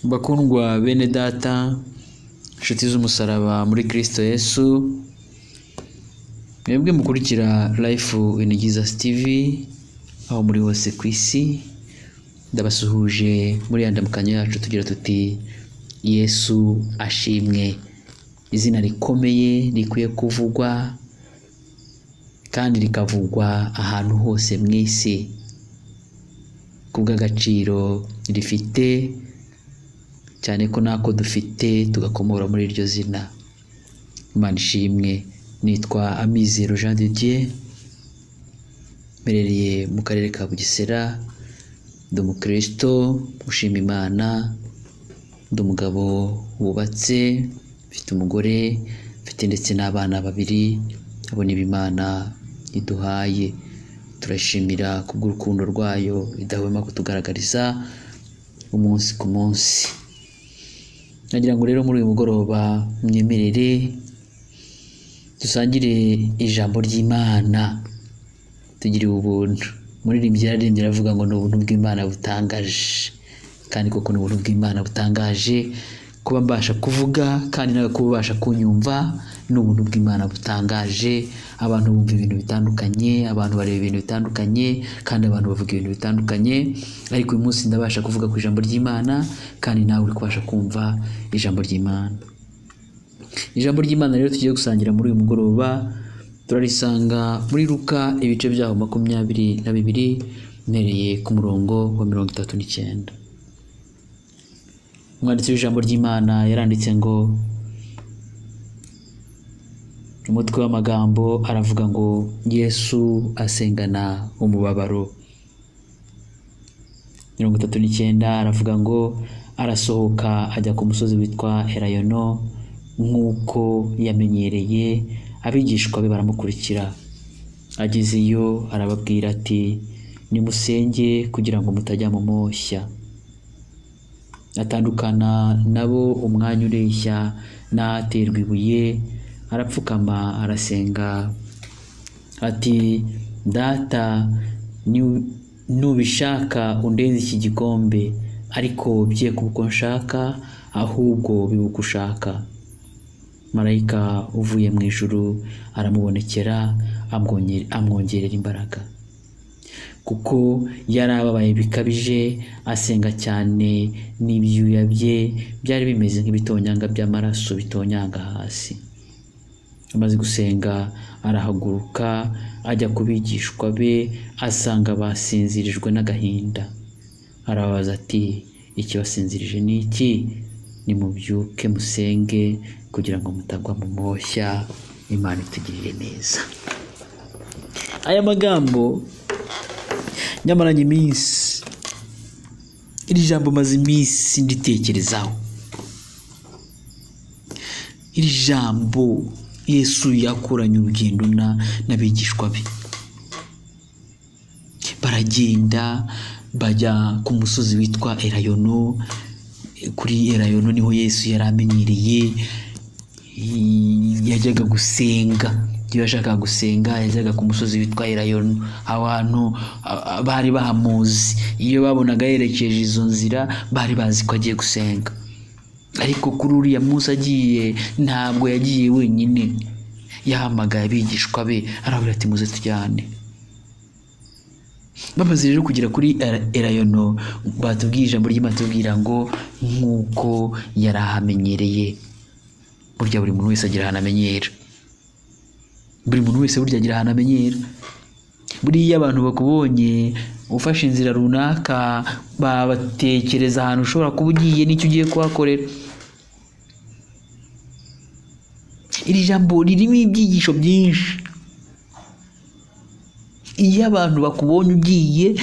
Bakundwa bene data, inshuti z'umusaraba muri Kristo Yesu, mwebwe mukurikira Life in Jesus TV aho muri hose ku isi, ndabasuhuje muri ya ndamukanyo yacu tugira tuti Yesu ashimwe. Izina rikomeye rikwiye kuvugwa kandi rikavugwa ahantu hose mu isi kubw'agaciro rifite, cyane ko nako dufite tugakomora muri iryo zina. Imana ishimwe. Nitwa Amizero Jean de Dieu, mperereye mu karere ka Bugesera, ndi umukristo ushima Imana, ndi umugabo wubatse, mfite umugore, mfite ndetse n'abana babiri. Abo ni Imana iduhaye, turashimira kubw'urukundo rwayo idahwema kutugaragariza umunsi ku munsi. Nagira ngo rero muri uyu mugoroba mwemerere dusangire ijambo ry'Imana, tugiriwe ubuntu. Muririmbyi yaririmbye aravuga ngo ni ubuntu bw'Imana butangaje, kandi koko ni ubuntu bw'Imana butangaje kuba mbasha kuvuga kandi nawe kuba ubasha kunyumva, ni ubuntu bw'Imana butangaje. Abantu bumva ibintu bitandukanye, abantu bareba ibintu bitandukanye, kandi abantu bavuga ibintu bitandukanye, ariko uyu munsi ndabasha kuvuga ku ijambo ry'Imana kandi nawe uri kubasha kumva ijambo ry'Imana. Ijambo ry'Imana rero tugiye gusangira muri uyu mugoroba turarisanga muri Luka ibice byaho 22 mpereye ku murongo wa 39. Umwanditsi w'ijambo ry'Imana yaranditse ngo, umutwe w'amagambo aravuga ngo Yesu asengana umubabaro. 39 aravuga ngo arasohoka ajya ku musozi witwa Elayono nk'uko yamenyereye, abigishwa be baramukurikira. Agezeyo arababwira ati nimusenge kugira ngo mutajya mu moshya. Atandukana nabo umwanya ureshya n'ahaterwa ibuye, arapfukama arasenga ati Data, nubishaka undenze iki gikombe, ariko bye kuko nshaka ahubwo bibe uko ushaka. Marayika uvuye mu ijuru aramubonekera amwongerera imbaraga, kuko yari ababaye bikabije, asenga cyane n'ibyuya bye byari bimeze nk'ibitonyanga by'amaraso bitonyanga hasi. Amaze gusenga arahaguruka ajya ku bigishwa be, asanga basinzirijwe n'agahinda. Arababaza ati ikibasinzirije ni iki? Nimubyuke musenge kugira ngo mutagwa mu moshya. Imana itugirire neza. Aya magambo nyamaranye iminsi, iri jambo maze iminsi nditekerezaho. Iri jambo Yesu yakoranye urugendo n'abigishwa be, baragenda bajya ku musozi witwa Elayono. Kuri Elayono niho Yesu yari amenyereye, yajyaga gusenga. Iyo yashakaga gusenga yajyaga ku musozi witwa Elayono. Abantu bari bahamuzi, iyo babonaga yerekeje izo nzira bari bazi ko agiye gusenga. Ariko kuri uriya munsi agiye, ntabwo yagiye wenyine, yahamagaye abigishwa be arababwira ati muze tujyane. Bamaze rero kugera kuri Elayono, batubwiye ijambo ry'Imana tubwira ngo nk'uko yari ahamenyereye. Burya buri muntu wese agira ahantu amenyera, buri muntu wese burya agira ahantu amenyera. Buriya abantu bakubonye ufashe inzira runaka, babatekereza ahantu ushobora kuba ugiye n'icyo ugiye kuhakorera. Iri jambo ririmo ibyigisho byinshi. Iyo abantu bakubonye ugiye,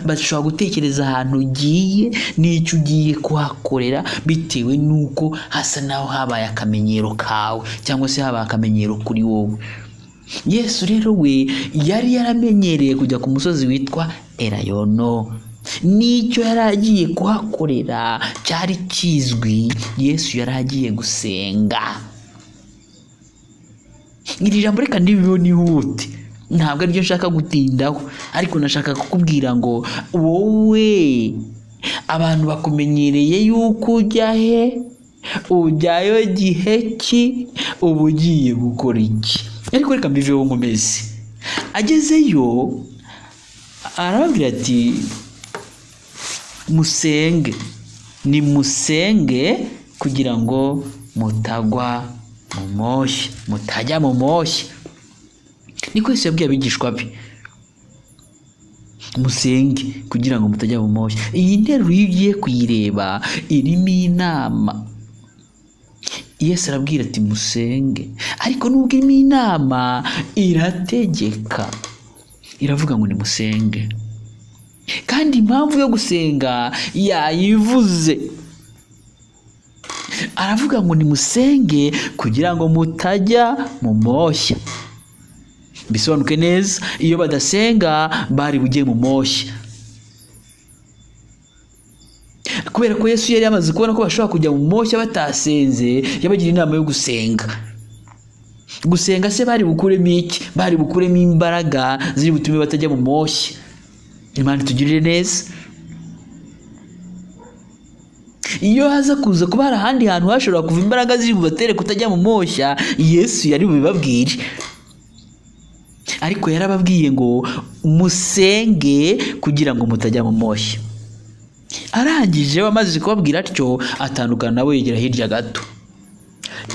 bashobora gutekereza ahantu ugiye n'icyo ugiye kuhakorera, bitewe n'uko hasa naho habaye akamenyero kawe cyangwa se habaye akamenyero kuri wowe. Yesu rero we yari yaramenyereye kujya ku musozi witwa Elayono, n'icyo yari agiye kuhakorera cyari kizwi. Yesu yari agiye gusenga. Iri jambo reka ndibiho nihute, ntabwo aribyo nshaka gutindaho, ariko nashaka kukubwira ngo wowe Abantu bakumenyereye yuko ujya he, ujyayo gihe ki, uba ugiye gukora iki? Ariko reka mbiveho nkomeze. Agezeyo arababwira ati musenge, nimusenge kugira ngo mutagwa mu moshya, mutajya mu moshya. Niko Yesu yabwiye abigishwa be, musenge kugira ngo mutajya mu moshya. Iyi nteruro iyo ugiye kuyireba irimo inama. Yesu arabwira ati musenge, ariko nubwo irimo inama irategeka, iravuga ngo nimusenge. Kandi impamvu yo gusenga yayivuze, aravuga ngo nimusenge kugira ngo mutajya mu moshya. Bisobanuke neza, iyo badasenga bari bujye mu moshya. Kubera ko Yesu yari yamaze kubona ko bashobora kujya mu moshya batasenze, yabagira inama yo gusenga. Gusenga se bari bukuremo iki? Bari bukuremo imbaraga ziri butume batajya mu moshya. Imana itugirire neza. Iyo haza kuza kuba hari ahandi hantu hashobora kuva imbaraga ziri bubatere kutajya mu moshya, Yesu yari bubibabwire. Ariko yarababwiye ngo musenge kugira ngo mutajya mu moshya. Arangije amaze kubabwira atyo, atandukana nabo yegera hirya gato.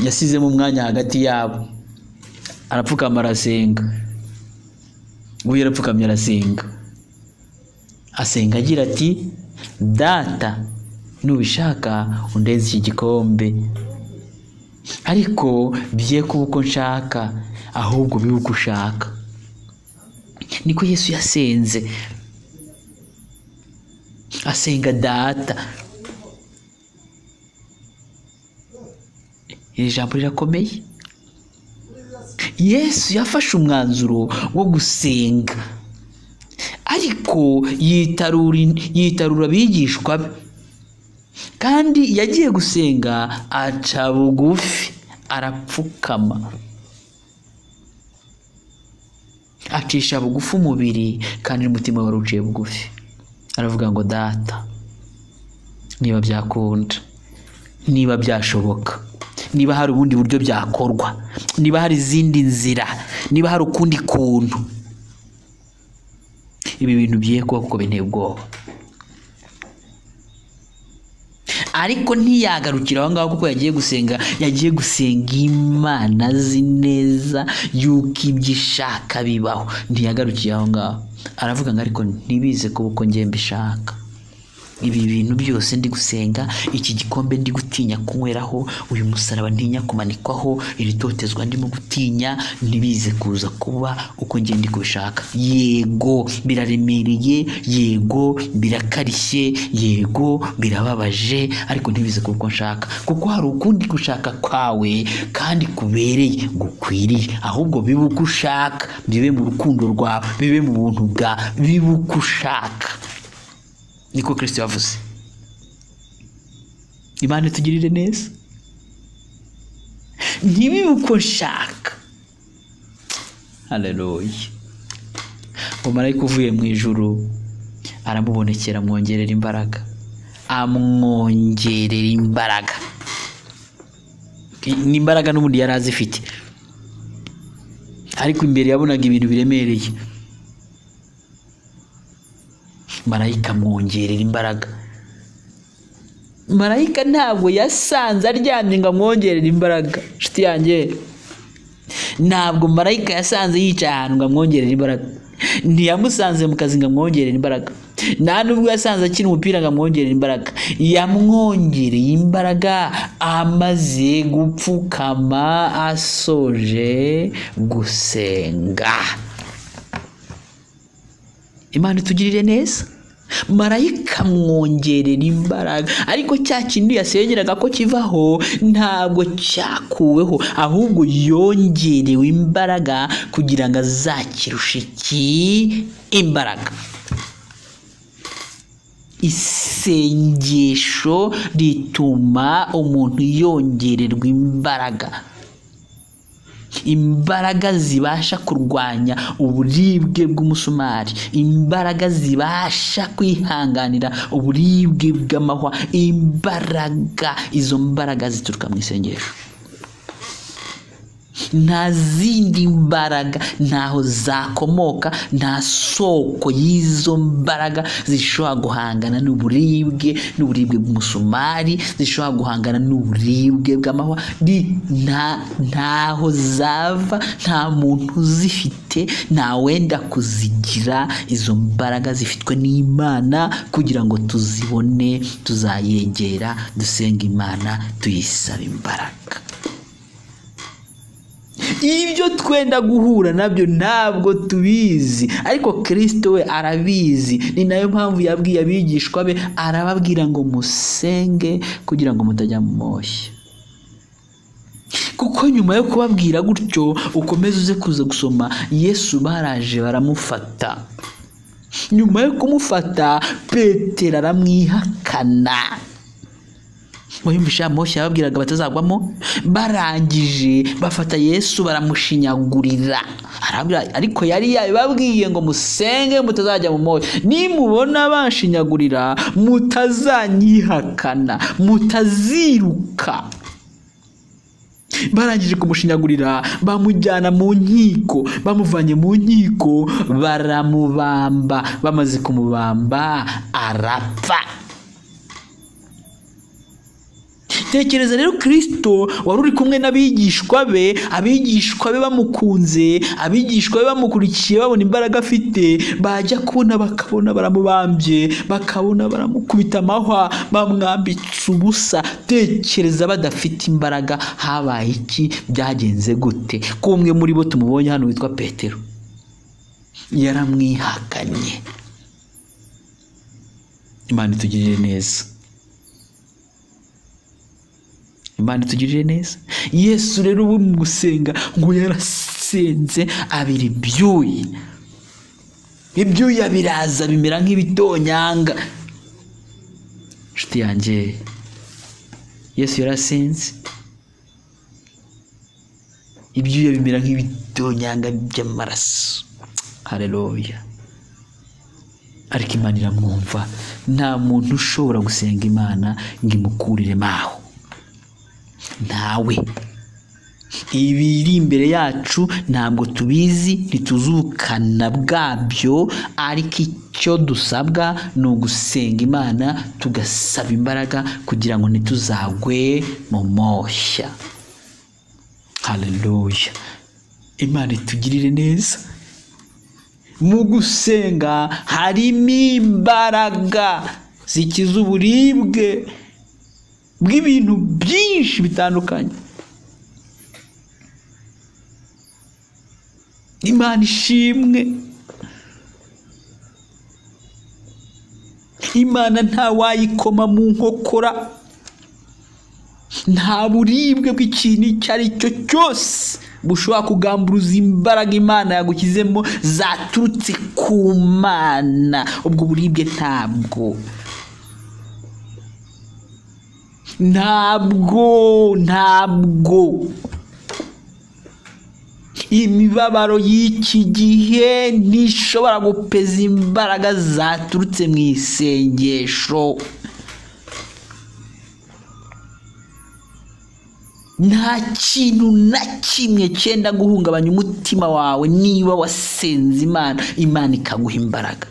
Yasizemo umwanya hagati yabo, arapfukama arasenga. Ubu yarapfukamye arasenga, asenga agira ati Data, nubishaka undenze iki gikombe, ariko bye kuba uko nshaka, ahubwo bibe uko ushaka. Niko Yesu yasenze, asenga Data. Iri jambo rirakomeye. Yesu yafashe umwanzuro wo gusenga, ariko yitarura abigishwa be. Kandi yagiye gusenga aca bugufi, arapfukama, acisha bugufi umubiri, kandi n'umutima wari uciye bugufi. Aravuga ngo Data, niba byakunda, niba byashoboka, niba hari ubundi buryo byakorwa, niba hari izindi nzira, niba hari ukundi kuntu, ibi bintu bigiye kuba kuko binteye ubwoba. Ariko ntiyagarukira aho ngaho, kuko yagiye gusenga, yagiye gusenga Imana azi neza yuko ibyo ishaka bibaho. Ntiyagarukiye aho ngaho, aravuga ngo ariko ntibize kuba uko ngiye mbishaka. Ibi bintu byose ndi gusenga, iki gikombe ndi gutinya kunyweraho, uyu musaraba ntinya kumanikwaho, iri totezwa ndimo gutinya, ntibize kuza kuba uko ngiye ndi kubishaka. Yego biraremereye, yego birakarishye, yego birababaje, ariko ntibize kuba uko nshaka, kuko hari ukundi gushaka kwawe kandi kubereye, gukwiriye. Ahubwo bibe uko ushaka, bibe mu rukundo rwawe, bibe mu buntu bwawe, bibe uko ushaka. Niko Kristo yavuze. Imana itugirire neza. Ntibibe uko nshaka. Haleluya. Umumarayika uvuye mu ijuru aramubonekera, amwongerera imbaraga, amwongerera imbaraga. Ni imbaraga n'ubundi yari azifite, ariko imbere yabonaga ibintu biremereye. Marayika amwongerera imbaraga. Marayika ntabwo yasanze aryamye ngo amwongerere imbaraga. Nshuti yanjye, ntabwo marayika yasanze yicaye ahantu ngo amwongerere imbaraga. Ntiyamusanze mu kazi ngo amwongerere imbaraga. Nta nubwo yasanze akina umupira ngo amwongerere imbaraga. Yamwongereye imbaraga amaze gupfukama asoje gusenga. Imana itugirire neza. Marayika amwongerera imbaraga, ariko cya kintu yasengeraga ko kivaho ntabwo cyakuweho, ahubwo yongerewe imbaraga kugira ngo azakirushe iki imbaraga. Isengesho rituma umuntu yongererwa imbaraga. Imbaraga zibasha kurwanya uburibwe bw'umusumari, imbaraga zibasha kwihanganira uburibwe bw'amahwa, imbaraga, izo mbaraga zituruka mu isengesho. Nta zindi mbaraga, ntaho zakomoka, nta soko y'izo mbaraga zishobora guhangana n'uburibwe, n'uburibwe bw'umusumari, zishobora guhangana n'uburibwe bw'amahwa. Ntaho zava, nta muntu uzifite, nta wenda kuzigira. Izo mbaraga zifitwe n'Imana, kugira ngo tuzibone tuzayegera, dusenga Imana, tuyisaba imbaraga. Ibyo twenda guhura nabyo ntabwo tubizi, ariko Kristo we arabizi. Ni nayo mpamvu yabwiye abigishwa be, arababwira ngo musenge kugira ngo mutajya mu moshya. Kuko nyuma yo kubabwira gutyo, ukomeze uze kuza gusoma, Yesu baraje baramufata. Nyuma yo kumufata, Petero aramwihakana. Wayumvisha moshya yababwiraga batazagwamo, barangije bafata Yesu baramushinyagurira. Arabwira, ariko yari yababwiye ngo musenge mutazajya mu moshya, nimubona banshinyagurira mutazanyihakana, mutaziruka. Barangije kumushinyagurira, bamujyana mu nkiko, bamuvanye mu nkiko baramubamba, bamaze kumubamba arapfa. Tekereza rero Kristo wari uri kumwe n'abigishwa be, abigishwa be bamukunze, abigishwa be bamukurikiye, babona imbaraga afite, bajya kubona bakabona baramubambye, bakabona baramukubita amahwa, bamwambitse ubusa. Tekereza badafite imbaraga, habaye iki? Byagenze gute? Ko umwe muri bo tumubonye hano witwa Petero yaramwihakanye. Imana itugirire neza, Imana itugirire neza. Yesu rero ubu mu gusenga ngo yarasenze abira ibyuya, ibyuya biraza bimera nk'ibitonyanga. Inshuti yanjye, Yesu yarasenze ibyuya bimera nk'ibitonyanga by'amaraso. Haleluya. Ariko Imana iramwumva. Nta muntu ushobora gusenga Imana ngo imukurire maho, ntawe. Ibiri imbere yacu ntabwo tubizi, ntituzukana bwabyo, ariko icyo dusabwa ni ugusenga Imana tugasaba imbaraga kugira ngo ntituzagwe mu moshya. Haleluya. Imana itugirire neza. Mu gusenga harimo imbaraga zikiza uburibwe bw'ibintu byinshi bitandukanye. Imana ishimwe. Imana nta wayikoma mu nkokora, nta buribwe bw'ikintu icyo ari cyo cyose bushobora kugamburuza imbaraga Imana yagukizemo zaturutse ku Mana. Ubwo buribwe ntabwo ntabwo imibabaro y'iki gihe ntishobora gupeza imbaraga zaturutse mu isengesho. Nta kintu na kimwe cyenda guhungabanya umutima wawe niba wasenze Imana, Imana ikaguha imbaraga.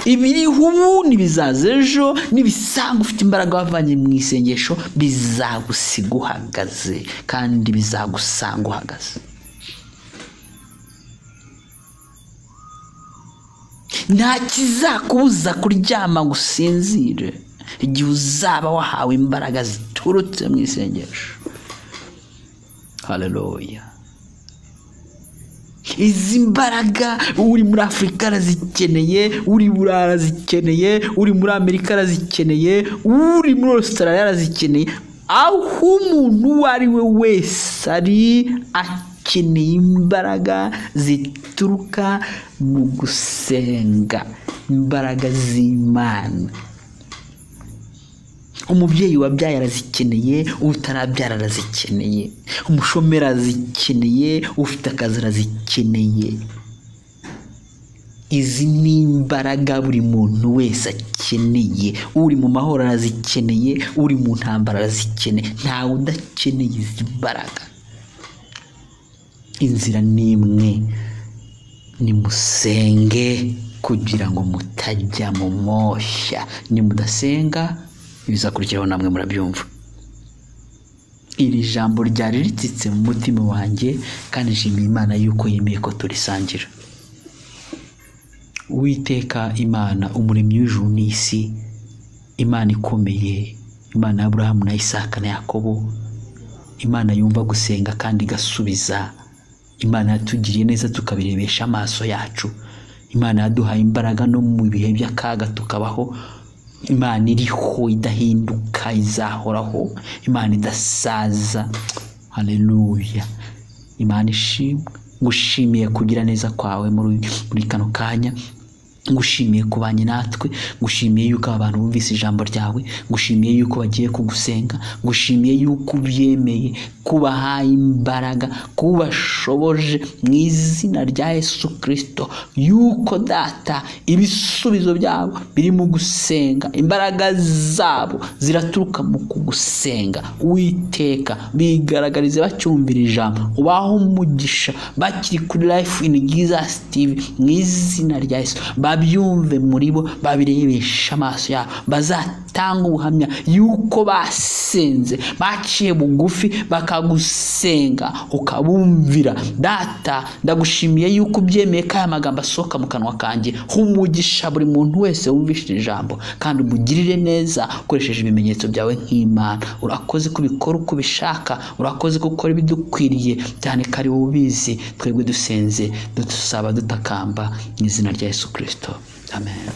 Ibiriho ubu n'ibizaza ejo, nibisanga ufite imbaraga wavanye mu isengesho, bizagusiga uhagaze, kandi bizagusanga uhagaze. Nta kizakubuza kuryama ngo usinzire igihe uzaba wahawe imbaraga ziturutse mu isengesho. Haleluya. Izi mbaraga uri muri Afurika arazikeneye, uri Burayi arazikeneye, uri muri Amerika arazikeneye, uri muri Australia arazikeneye. Aho umuntu uwo ari we wese ari akeneye imbaraga zituruka mu gusenga, imbaraga z'Imana. Umubyeyi wabyaye arazikeneye, utarabyara arazikeneye, umushomeri arazikeneye, ufite akazi arazikeneye. Izi ni imbaraga buri muntu wese akeneye. Uri mu mahoro arazikeneye, uri mu ntambara arazikeneye, ntawe udakeneye izi mbaraga. Inzira ni imwe, nimusenge kugira ngo mutajya mu moshya. Nimudasenga ibizakurikiraho namwe murabyumva. Iri jambo ryari ritsitse mu mutima wanjye, kandi nshimiye Imana yuko yemeye ko turisangira. Uwiteka Imana, umuremyi w'ijuru n'isi, Imana ikomeye, Imana ya Aburahamu na Isaka na Yakobo, Imana yumva gusenga kandi igasubiza, Imana yatugiriye neza tukabirebesha amaso yacu, Imana yaduhaye imbaraga no mu bihe by'akaga tukabaho, Imana iriho idahinduka izahoraho, Imana idasaza. Haleluya, Imana ishimwe. Ngushimiye kugira neza kwawe muri kano kanya, ngushimiye kubanye natwe, ngushimiye yuko abantu bumvise ijambo ryawe, ngushimiye yuko bagiye kugusenga, ngushimiye yuko ubyemeye, kubahaye imbaraga, kubashoboje mu izina rya Yesu Kristo, yuko Data ibisubizo byabo biri mu gusenga, imbaraga zabo ziraturuka mu kugusenga. Uwiteka, bigaragarize bacyumvira ijambo, ubaho umugisha bakiri kuri Life in Jesus TV mu izina rya Yesu, babyumve muri bo, babirebesha amaso yabo, bazatanga ubuhamya yuko basenze, baciye bugufi bakagusenga ukabumvira. Data, ndagushimiye yuko ubyemeye ko aya magambo asohoka mu kanwa kanjye. Humugisha buri muntu wese wumvishije ijambo, kandi umugirire neza ukoresheje ibimenyetso byawe nk'Imana. Urakoze kubikora uko ubishaka, urakoze gukora ibidukwiriye, cyane ko ari wowe ubizi. Twebwe dusenze dusaba dutakamba mu izina rya Yesu Kristo, amen.